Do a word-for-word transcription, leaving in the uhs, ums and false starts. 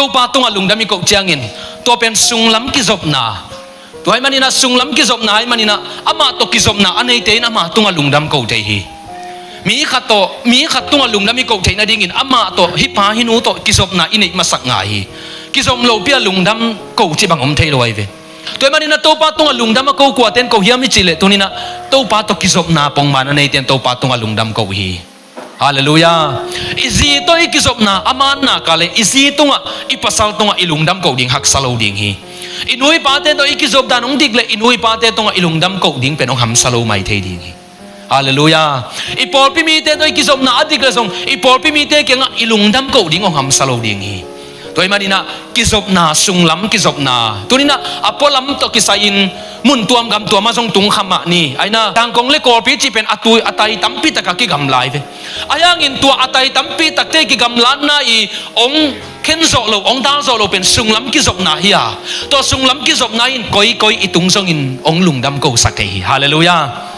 Topa tungah lungdam i koh ciangin, tua pen sunglam kizopna. Tua ahih maninah sunglam kizopna ahih maninah amah tawh kizopna a neite in ama tungah lungdam ko thei hi. Mi khat tawh, mi khat tungah lungdam i koh theih nadingin amah tawh, hih pa hih nu tawh kizopna i neih masak ngai hi. Kizom lopi-a lungdam ko cih bang om thei lo ahi ve. Tua ahih maninah Topa tungah lungdam a ko kuate in ko hiam i cih leh tuninah Topa tawh kizopna pongman a neite in Topa tungah lungdam ko hi. Halleluiah. I zi tawh i kizopna a manna ka le i zi tungah, i pasal tungah i lungdam ko ding haksa lo ding hi. I nu i pate tawh i kizop dan hong dik le i nu i pate tungah i lungdam ko ding pen hong hamsa lo mai thei ding hi. Halleluiah. I pawlpi mite tawh i kizopna a dik le zong i pawlpi mite kiangah i lungdam ko ding hong hamsa lo ding hi. Tua ahih maninah kizopna, sunglam kizopna, tuninah a pualam tawh kisai-in mun tuam gam tuam ah zong tung kha mah ni. Aina Zangkong le Kawlpi cih pen a tui a tai tampi takah kigamla hi ve. Ahi hangin tua a tai tampi takte kigamlatna i hong khenzawh lo, hong dalzawh lo pen sunglam kizopna hi a, tua sunglam kizopna in koikoi i tung zongin hong lungdam kosak thei hi. Halleluiah.